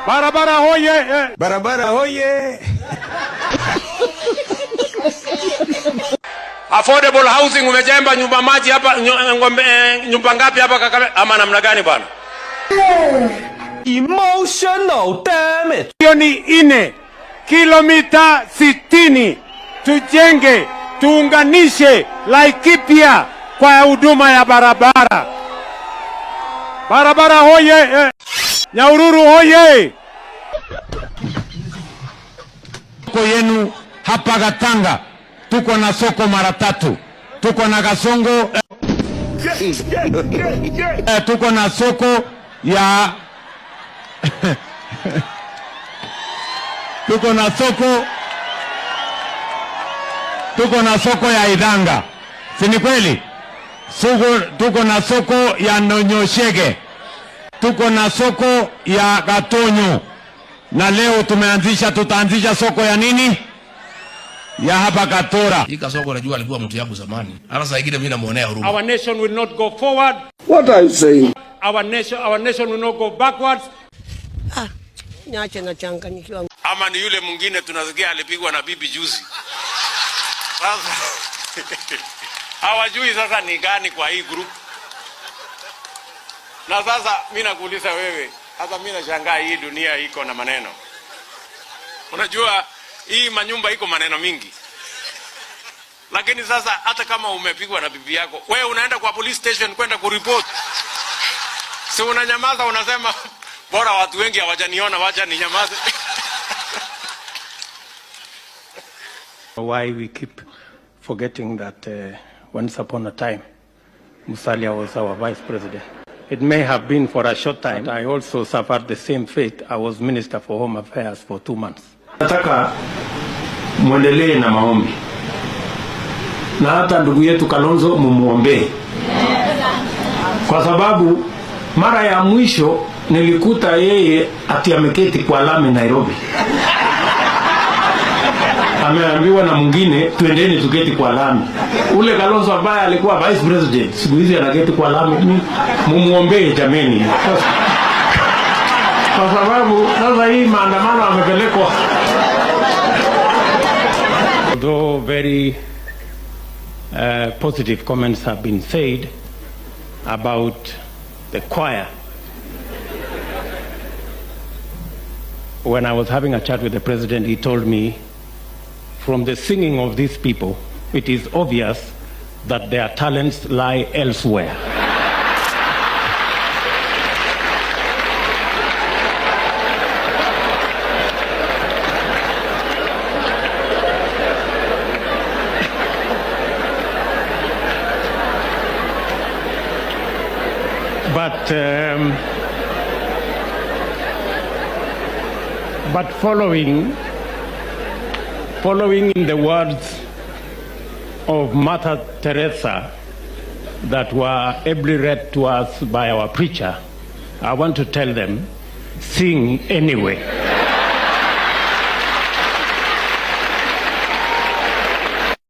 Barabara hoye! Barabara hoye! Affordable housing, umejenga nyumba maji hapa, nyumba ngapi hapa Kakamega ama namna gani bwana? Emotional damage. Milioni 4, kilomita 60 tujenge, tuunganishe Laikipia kwa huduma ya barabara. Barabara hoye! Nyahururu hoye! Soko yenu hapa Gatanga tuko na soko mara tatu, tuko na Gasongo, tuko na soko ya tuko na soko, tuko na soko ya Idhanga, si ni kweli? Soko, tuko na soko ya Nonyoshege, tuko na soko ya Gatonyo, na leo tumeanzisha, tutaanzisha soko ya nini ya hapa Katora. Hii Kasongo najua alikuwa mtu yangu zamani. Hata saa ingine mimi namuonea huruma. Our nation will not go forward. What are you saying? Our nation will not go backwards. Niache nachanganyikiwa. Ama ni yule mwingine tunasikia alipigwa na bibi juzi. Sasa hawajui sasa ni gani kwa hii group. Na sasa mimi nakuuliza wewe, sasa mimi nashangaa hii dunia iko na maneno. Unajua hii manyumba iko maneno mingi. Lakini sasa hata kama umepigwa na bibi yako, wewe unaenda kwa police station kwenda kuripoti. Si unanyamaza, unasema bora watu wengi hawajaniona, wacha ninyamaze. Why we keep forgetting that once upon a time Musalia was our vice president. It may have been for a short time. I also suffered the same fate. I was Minister for Home Affairs for 2 months. Nataka muendelee na maombi, na hata ndugu yetu Kalonzo mumuombee, kwa sababu mara ya mwisho nilikuta yeye ati ameketi kwa lami Nairobi. Ameambiwa na mwingine twendeni tuketi kwa lami. Ule Kalonzo ambaye alikuwa vice president siku hizi anaketi kwa lami. Mumuombee jameni, kwa sababu sasa hii maandamano amepelekwa. Although very positive comments have been said about the choir, when I was having a chat with the president, he told me, from the singing of these people, it is obvious that their talents lie elsewhere. But following in the words of Mother Teresa that were ably read to us by our preacher, I want to tell them, sing anyway.